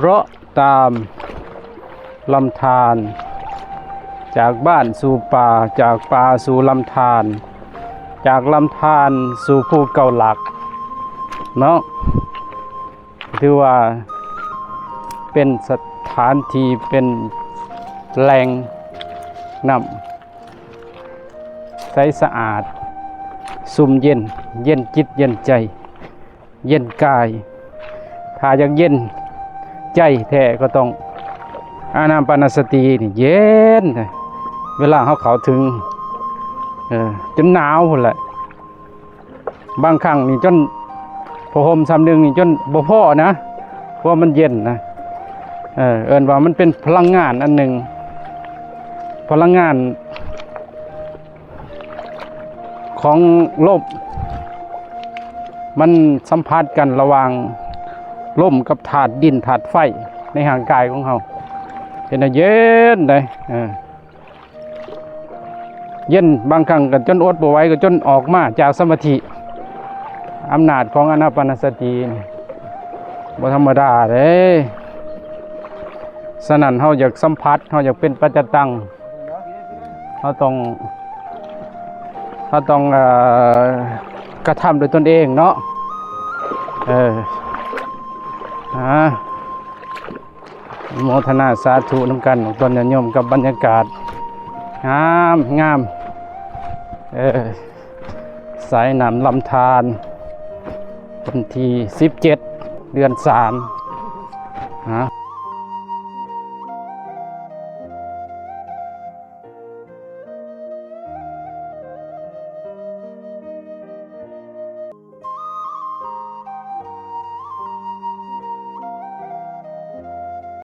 ເລາະຕາມລຳທານ ຈາກບ້ານສູ່ປ່າ, ຈາກປ່າສູ່ລຳທານ, ຈາກລຳທານສູ່ພູເກົ້າຫຼັກເນາະ. ຖືວ່າເປັນສະຖານທີ່ ເປັນແຫຼ່ງນ້ຳໃສສະອາດ ຊຸ່ມເຢັນ, ເຢັນຈິດເຢັນໃຈ ເຢັນກາຍ. ຖ້າຢາກເຢັນໃຈແທ້ກໍຕ້ອງອານາປານະສະຕິນີ້ເຢັນ ເວລາເຮົາເຂົ້າເຖິງ ເອີ ຈົນໜາວພຸ້ນແຫຼະ. ບາງຄັ້ງນີ້ຈົນຜ້າຫົ່ມຊ້ຳໜຶ່ງນີ້ຈົນບໍ່ພໍນະ ເພາະວ່າມັນເຢັນນະ. ເອີ ເອີ້ນວ່າມັນເປັນພະລັງງານອັນໜຶ່ງ ພະລັງງານຂອງລົມ ມັນສຳຜັດກັນລະຫວ່າງລົມກັບທາດດິນທາດໄຟໃນຮ່າງກາຍຂອງເຮົາ ເຮັດໃຫ້ເຢັນໄດ໋ ເອີ. ເຢັນ ບາງຄັ້ງກໍຈົນອົດບໍ່ໄຫວ ກໍຈົນອອກມາຈາກສະມາທິ. ອຳນາດຂອງອານາປານະສະຕິນີ້ບໍ່ທຳມະດາເດ້. ສະນັ້ນ ເຮົາຢາກສຳຜັດ ເຮົາຢາກເປັນປັດຈະຕັງ ເຮົາຕ້ອງ ເຮົາຕ້ອງ ເອີ ກະທຳດ້ວຍຕົນເອງເນາະ. ເອີ ອາ ໂມທະນາສາທຸນຳກັນ ອອກຕົນຍາດໂຍມ ກັບບັນຍາກາດງາມໆ ເອີ ສາຍນ້ຳລຳທານ ວັນທີສິບເຈັດ ເດືອນສາມ ນະ.